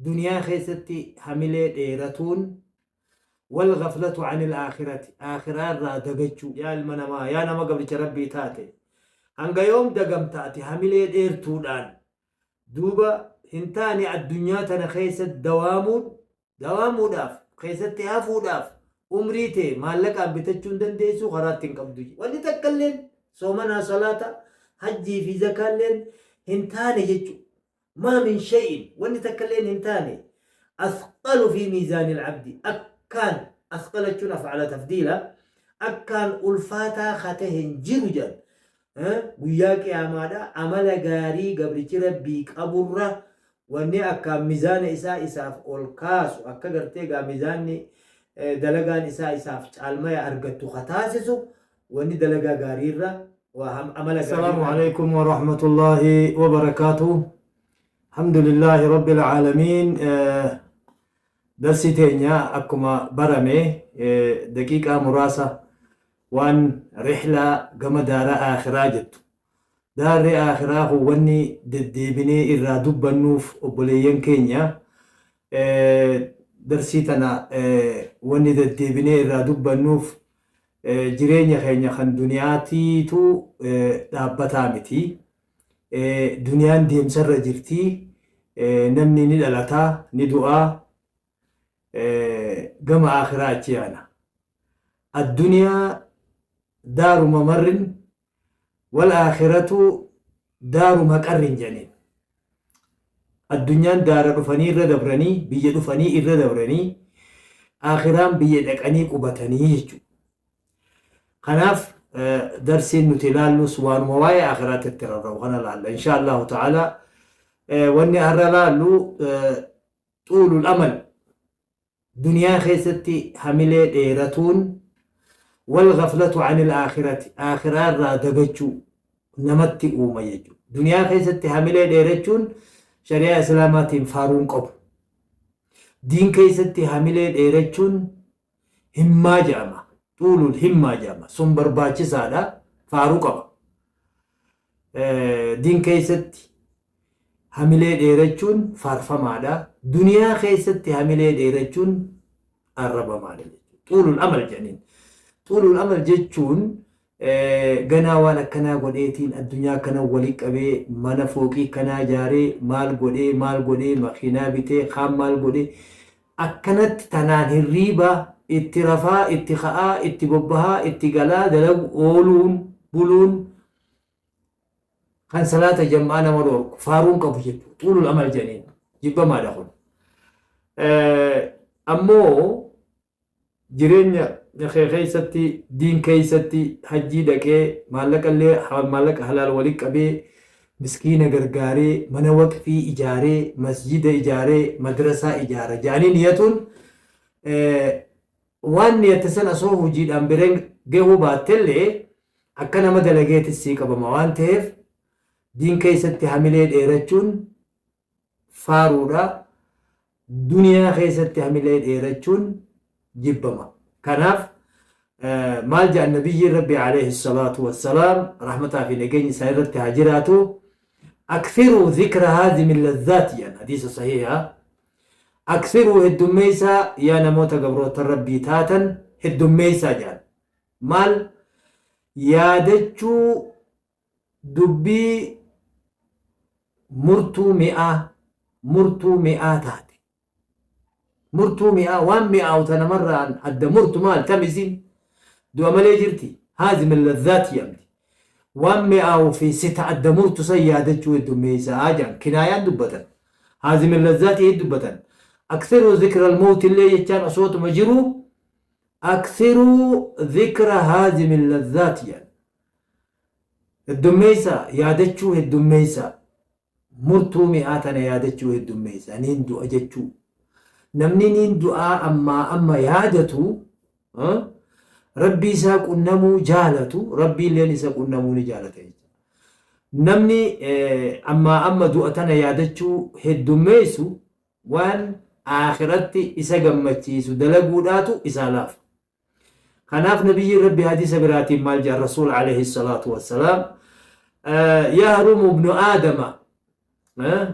Duniyaa keessatti hamilee dheeratuun, wal ghaflatu anil aakhirati, aakhiraa irraa dagachuu. Yaa ilma namaa, yaa nama gabricha Rabbii taate, hanga yoom dagamta ati hamilee dheertuudhaan? Duuba hin taane addunyaa tana keessa dawaamuun, dawaamuudhaaf, keessatti hafuudhaaf umrii tee maallaqaan bitachuu hin dandeessu, karaatti hin qabdu. Wanni takka illeen soomanaa, salaata, hajjii fi zakaalleen hin taane jechuudha. Maa min shay'in, wanni takka illeen hin taane, athqalu fi miizaanil abdi, akkaan, athqala jechuun af'ala tafdiila, akkaan ulfaataa ka tahe hin jiru jedhan. Guyyaa qiyaamaadha amala gaarii gabrichi Rabbii qaburra wanni akkaan mizaana isaa isaaf ol kaasu, akka gartee gaa mizaanni dalagaan isaa isaaf caalmaya argattu ka taasisu wanni dalagaa gaariirra amala Assalaamu alaikum wa rahmatullahi wa barakaatuh. Alhamdulillahi rabbil aalamiin. Darsii teenya akkuma barame daqiiqaa muraasa waan rihlaa gama daara aakhiraa jettu. Daarri aakhiraa kun wanni deddeebinee irraa dubbannuuf, obboleeyyan keenya, darsii tana wanni deddeebinee irraa dubbannuuf jireenya keenya kan duniyaatiitu dhaabbataa miti. Duniyaan deemsarra jirti. Namni ni dhalata, ni du'a, gama aakhiraa achi yaana. Adduniyaa daaru mamarrin wal aakhiratu daaru maqarrin jedhaniin. Addunyaan daara dhufanii irra dabranii, biyya dhufanii irra dabranii, aakhiraan biyya dhaqanii qubatanii jechuudha. Kanaaf darsiin nuti ilaallus waanuma waa'ee aakhiraatti itti rarra'u kana laalla. Insha Allahu ta'ala wanni har'a laallu xuulul amal, duniyaa keessatti hamilee dheeratuun, wal ghaflatu anil aakhirati, aakhiraa irraa dagachuu namatti uuma jechuudha. Duniyaa keessatti hamilee dheerachuun shari'aa Islaamaatiin faaruu hin qabu. Diin keessatti hamilee dheerachuun himmaa jedhama. Xuulul himmaa jedhama. Sun barbaachisaadha. Faaruu qaba. Diin keessatti hamilee dheerachuun faarfamaadha. Duniyaa keessatti hamilee dheerachuun arrabamaadha jechuudha. Xuulul amal jedhaniin. Xuulul amal jechuun ganaa waan akkanaa godheetiin addunyaa akkana wali qabee, mana fooqii akkanaa ijaaree, maal godhee, maal godhee, makiinaa bitee, kaan maal godhee, akkanatti tanaan hirriiba itti rafaa, itti ka'aa, itti bobbahaa, itti galaa, dalagu ooluun buluun, kan salaata jam'aa nama dhoorku faaruun qabu jechuudha. Xuulul amal jedhaniin jibbamaadha kun. Ammoo jireenya kee keessatti, diin keessatti, hajjii dhaqee, maallaqa illee maallaqa halaal wali qabee, miskiina gargaaree, mana waqfii ijaaree, masjida ijaaree, madrasaa ijaara jedhanii niyatuun, waan niyatte san osoo hojiidhaan bireen gahuu baattellee akka nama dalageetis sii qabama waan ta'eef, diin keessatti hamilee dheerachuun faaruudha. Duniyaa keessatti hamilee dheerachuun jibbama. Kanaaf maal jedhan nabiyyiin Rabbi alayhi salaatu wassalaam, rahmataa fi nageenyi isaa irratti haa jiraatu? Akthiruu dhikra haazimi ladhaat jedhan, hadiisa sahiha. Akthiruu, heddummeessaa, yaa namoota gabroota Rabbii taatan, heddummeessaa jedhan. Maal yaadachuu? Dubbii murtuu mi'aa, murtuu mi'aa taate. Murtuu mi'aa, waan mi'aawu ta namarraan adda murtu maal tam isiin? Du'a malee jirti. Haazim ladhaat jedhamti. Waan mi'aawu fi sita adda murtu san yaadachuu heddummeessaa jedhan. Kinaayaan dubbatan. Haazim ladhaati dubbatan. Aksiruu zikra al-mawt illee jechaan osootuma jiruu, aksiruu zikra haazim ladhaat jedhan. Heddummeessaa yaadachuu, heddummeessaa murtuu mi'aa tana yaadachuu heddummeessaa, niin du'a jechuu. Namni niin du'aa ammaa amma yaadatu, Rabbii isaa qunnamuu jaalatu, Rabbiilleen isa qunnamuu ni jaalata jechuudha. Namni ammaa amma du'a tana yaadachuu heddummeessu waan aakhiratti isa gammachiisu dalaguudhaatu isaa laafa. Kanaaf nabiyyiin Rabbi hadiisa biraatiin maal jedhan Rasuul alayhi salaatu wassalaam? Yahrumu ibnu aadama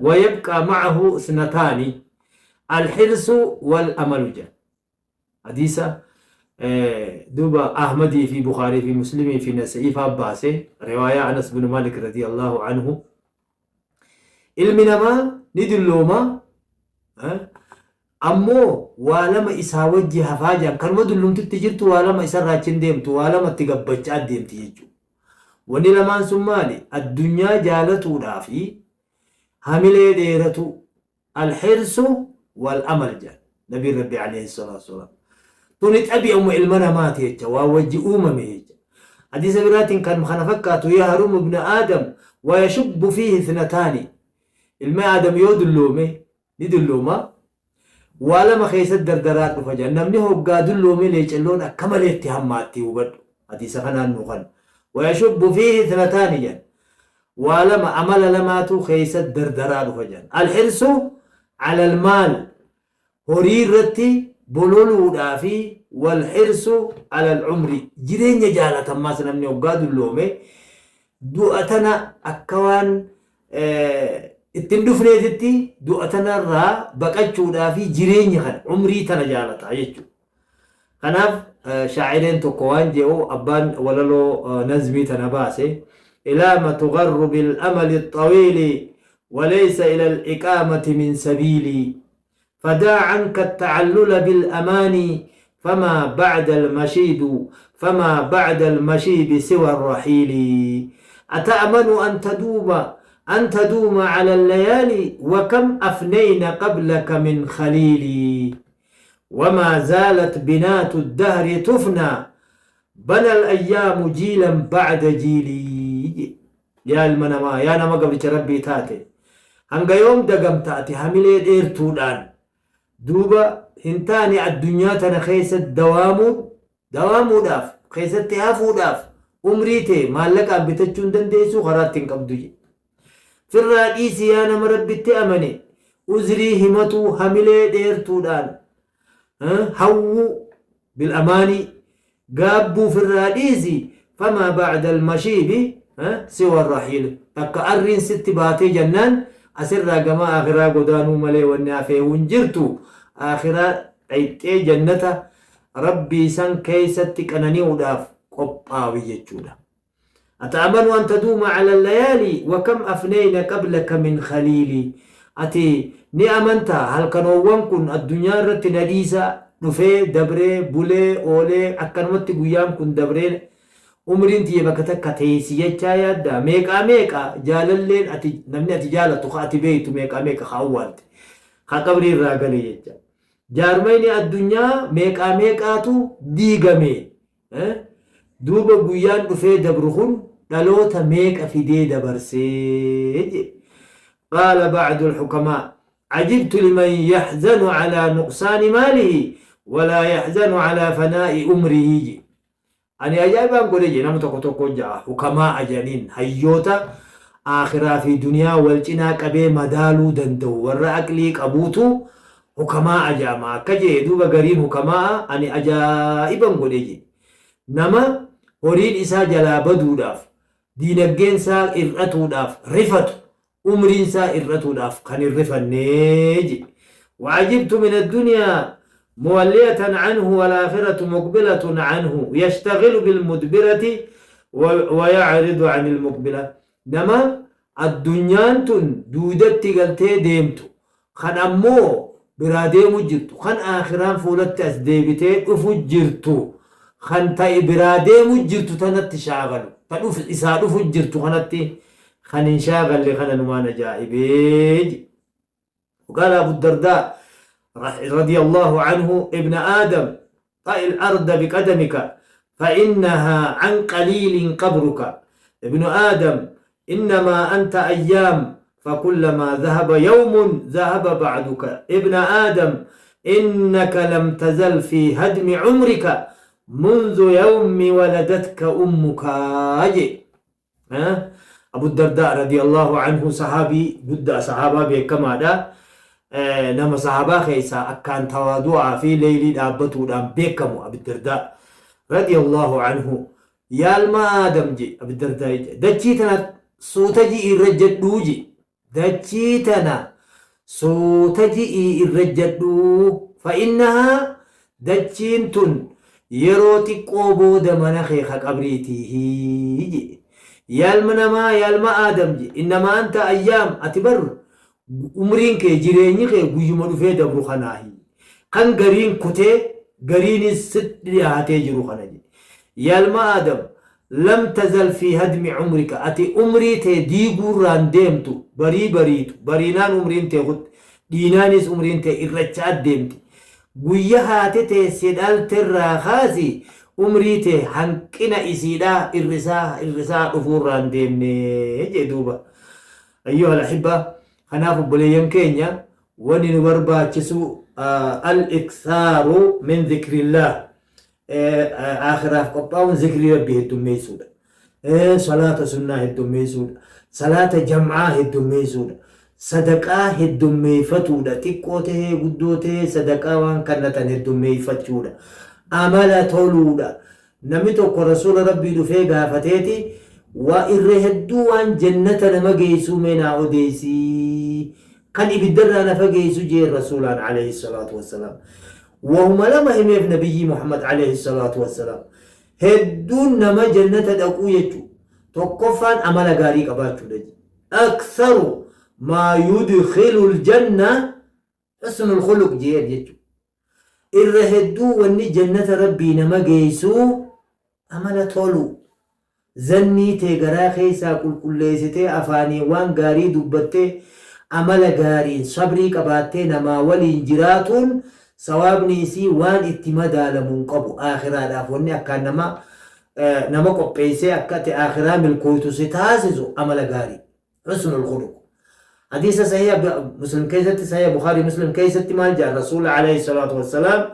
wa yabqaa ma'ahu isnataani. Alhirsu wal amalu jedha. Hadiisa duuba Ahmadii fi Bukhaarii fi Muslimii fi Nasa'ii faa baase, riwaayaa Anas bin Maalik radiyallahu anhu. Ilmi namaa ni dullooma, ammoo waa lama isaa wajji hafaa jedhan. Kanuma dullumtitti jirtu waa lama isarraa achi hin deemtu, waa lama itti gabbachaa deemti jechuudha. Wanni lamaan sun maali? Addunyaa jaalatuudhaa fi hamilee dheeratuu. Al-hirsu wal amal jedhan Nabiin Rabbii alayhi salaatu wassalaam. Tuni xabi'uma ilma namaati jecha, waan wajji uumame jecha. Hadiisa biraatiin kan kana fakkaatu, yahrumu ibna Aadam wa yashubbu fiihi ithnataani. Ilmi Aadam yoo dulloome ni dullooma, waa lama keessatti dardaraa dhufa jedhan. Namni hoggaa dulloome leecalloon akka malee itti hammaatti, hubadhu. Hadiisa kanaan nuu kana. Wa yashubbu fiihi ithnataani jedhan. Waa lama, amala lamaatu keessa dardaraa dhufa jedhan. Al-hirsu ala al-maal, horii irratti bololuudhaa fi wal-hirsu ala al-umri, jireenya jaalata. Ammaas namni hoggaa dulloome du'a tana akka waan itti hin dhufneetitti du'a tanarraa baqachuudhaa fi jireenya kana, umrii tana jaalata jechuudha. Kanaaf shaa'ireen tokko waan je'u, abbaan walaloo nazmii tana baase: Ilaa ma tugharru bil amali xawiili walaysa ila al-iqaamati min sabiili, fadaa canka at-ta'allula bil amaani, famaa ba'da al-mashiibu famaa ba'da al-mashiibi siwa ar-rahiili, ata'manu an taduuma cala al-layaali, wa kam afnayna qablaka min khaliili, wamaa zaalat binaatu dahri tufnaa, bana al-ayyaamu jiilan ba'da jiilii jedhe. Yaa ilma namaa, yaa nama gabricha Rabbii taate, hanga yoom dagamta ati hamilee dheertuudhaan? Duuba hin taane addunyaa tana keessa dawaamuun, dawaamuudhaaf, keessatti hafuudhaaf umrii tee maallaqaan bitachuu hin dandeessuu, karaa itti hin qabdu jedhe. Firraa dhiisi yaa nama Rabbitti amane uzrii himatuu, hamilee dheertuudhaan hawwuu, bil amaanii gaabbuu firraa dhiisi. Famaa ba'da almashiibi siwa rahiil, takka arriin sitti baatee jannaan asirraa gama aakhiraa godaanuu malee wanni hafeehu hin jirtu. Aakhiraa dhayxee jannata Rabbii san keessatti qanani'uudhaaf qophaawi jechuudha. Ata'amanu an taduuma ala layaalii wa kam afnayna qablaka min khaliili. Ati ni amantaa halkanoowwan kun addunyaa irratti na dhiisaa dhufee dabree bulee oolee, akkanumatti guyyaan kun dabree umriin tiyya bakka takka teessi jechaa yaaddaa? Meeqaa meeqa jaalalleen ati, namni ati jaalattu, ka ati beeytu, meeqaa meeqa ka awwaalte, ka qabrii irraa gale jecha. Jaarmayni addunyaa meeqaa meeqaatu diigame? Duuba guyyaan dhufee dabru kun dhaloota meeqa fidee dabarsee jedhe. Qaala ba'du al-hukamaa: Cajibtu liman yahzanu calaa nuqsaani maalihi walaa yahzanu calaa fanaa'i umrihi jedhe. Ani ajaa'ibaan godhe jedhe, nama tokko tokko ja'a, hukamaa'a jedhaniin, hayyoota aakhiraa fi duniyaa wal cinaa qabee madaaluu danda'u, warra aqlii qabuutu hukamaa'a jedhama. Akka je'e duuba gariin hukamaa'a, ani ajaa'iban godhe je'e. Nama horiin isaa jalaa baduudhaaf, diinaggeen isaa ir'atuudhaaf rifatu, umriin isaa ir'atuudhaaf kan hin rifanne je'e. Wa'ajibtu min addunyaa muwalliyatan anhu wal-aakhiratu muqbilatun anhu, yashtaghilu bil-mudbirati wa ya'ridu anil muqbila. Nama addunyaan tun duudatti galtee deemtu, kan ammoo biraa deemu jirtu, kan aakhiraan fuulatti as deebitee dhufu jirtu, kan ta biraa deemu jirtu tanatti shaagalu, ta dhuf isaa dhufu jirtu kanatti kan hin shaagalle kana numaan ajaa'ibee jedhe. وقال أبو الدرداء رضي الله عنه: ابن آدم، طئ الأرض بقدمك فإنها عن قليل قبرك. ابن آدم، إنما أنت أيام، فكلما ذهب يوم ذهب بعدك. ابن آدم، إنك لم تزل في هدم عمرك منذ يوم ولدتك أمك jedhe. Abu Dardaa radiyallahu anhu sahaabii guddaa, sahaabaa beekamaadha. Nama sahaabaa keessaa akkaan tawaadu'aa fi leeylii dhaabbatuudhaan beekamu Abu Dardaa radiyallahu anhu. Yaa ilma Aadam je Abu Dardaa, dachii tana suuta ji'i irra jedhuu je. Dachii tana Suuta ji'ii irra ejjadhu. Fa'innahaa dachiin tun yeroo xiqqoo booda mana kee ka qabriitiihi je'e. Yaa ilma namaa, yaa ilma Aadam je'e, innamaa anta ayyaam, ati bar umriin kee, jireenyi kee guyyuma dhufee dabru kanaahi. Kan gariin kutee gariinis sitti dhiyaatee jiru kana je'e. Yaa ilma Aadam, Lam tazal fii hadmi umrika, ati umrii tee diiguurraa hin deemtu, barii bariitu, bariinaan umriin tee kutti, dhiinaanis umriin tee ir'acha'at deemti. Guyya haati tee si dhalterraa kaasi umrii tee hanqina isiidhaa ir'isaa ir'isaa dhufuurraa hin deemne je'e duuba. Ayyuhal ahibbaa, kanaaf obboleeyyan keenya wanni nu barbaachisu al-ikthaaru min dhikrillaah, Aakhiraaf qophaa'uun zikrii Rabbii heddummeessuudha. Salaata sunnaa heddummeessuudha. Salaata jam'aa heddummeessuudha. Sadaqaa heddummeeffatuudha. Xiqqoo tahee guddoo tahee sadaqaa waan kannatan heddummeeffachuudha. Amala toluudha. Namni tokko Rasuula Rabbii dhufee gaafateeti waa irra hedduu waan jannata nama geessuu mee naa odeessi. Kan ibiddarraa na fageessu jeen Rasuulaan alayhi salaatu wassalaam. Wahuma lama himeef nabiyyii Muhammad alayhi salaatu wassalaam. Hedduun nama jannata dhaquu jechu. Tokkoffaan amala gaarii qabaachuudha jedhe. Aktharu maa yudkhilul janna husnul khuluq je'een jechu. Irra hedduu wanni jannata Rabbii nama geessu Amala toluu. Zannii tee garaa keessaa qulqulleessitee afaaniin waan gaarii dubbattee amala gaariin sabrii qabaattee namaa waliin jiraatuun sawaabni isii waan itti madaalamu hin qabu. Aakhiraadhaaf wanni akkaan nama nama qopheessee akka ati aakhiraa milkooytu si taasisu amala gaarii. Husnul khuluq. Hadiisa sahiha Muslim keessatti sahiha Bukhari Muslim keessatti maal jedha Rasuula alayhi salaatu wassalaam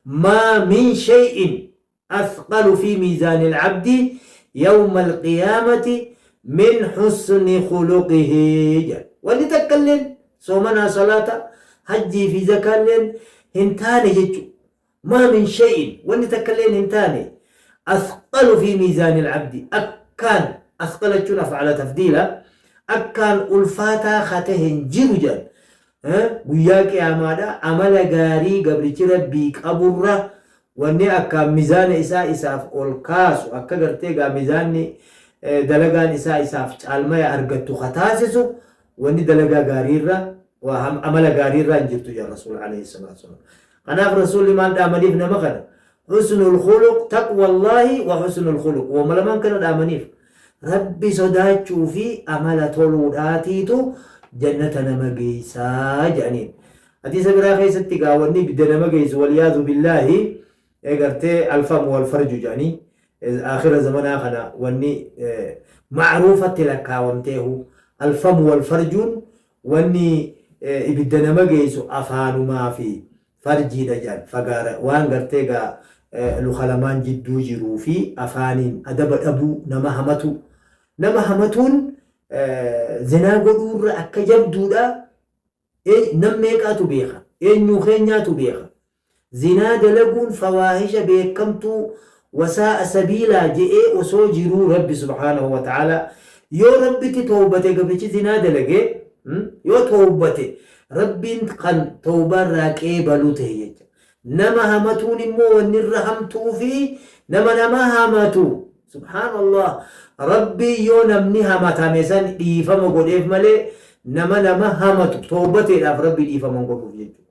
maa min shay'in athqalu fi miizaanil abdi yawmal qiyaamati min husni khuluqihi jedha. Wanni takka illeen soomanaa salaata hajjii fi zakaalleen hin taane jechu. Maa min shay'in wanni takka illeen hin taane athqalu fi miizaanil abdi akkaan athqala jechuun af'ala tafdiila akkaan ulfaataa ka tahe hin jiru jedhan. Guyyaa qiyaamaadha amala gaarii gabrichi Rabbii qaburra Wanni akkaan mizaana isaa isaaf ol kaasu, akka gartee egaa mizaanni dalagaan isaa isaaf caalmaya argattu ka taasisu, wanni dalagaa gaariirra, amala gaariirraa hin jirtu jedhan Rasuulli alayhi salaatu wassalaam. Kanaaf Rasuulli maal dhaamaniif nama kana? Husnul khuluq, taqwallaahi wa husnul khuluq. Wama lamaan kana dhaamaniif. Rabbi sodaachuu fi amala toluudhaatiitu jannata nama geessaa jedhaniin. Hadiisa biraa keessatti egaa wanni ibidda nama geessu waliyaazu billaahi gartee alfamu walfarju jedhanii aakhira zamanaa kana wanni ma'ruufatti lakkaawamteehu alfamu walfarjuun wanni ibidda nama geessu afaanumaa fi farjiidha jedhan fagaara waan gartee egaa luka lamaan jidduu jiruu fi afaaniin adaba dhabuu nama hamatu nama hamatuun zinaa godhuurra akka jabduudha. Nam meeqaatu beeka? Eenyuu keenyaatu beeka? Zinaa dalaguun fawaahisha beekkamtuu wasaa'a sabiilaa je'ee osoo jiruu Rabbi subhaanahu wa ta'aalaa yoo Rabbitti tawbate gabrichi zinaa dalage yoo tawbate Rabbiin kan tawbaa irraa qeebalu tahe jecha. Nama hamatuun immoo wanni irra hamtuu fi nama nama hamatu subhaanallah Rabbiin yoo namni hamatame san dhiifama godheef malee nama nama hamatu tawbateedhaaf Rabbi dhiifama hin godhuuf jechuudha.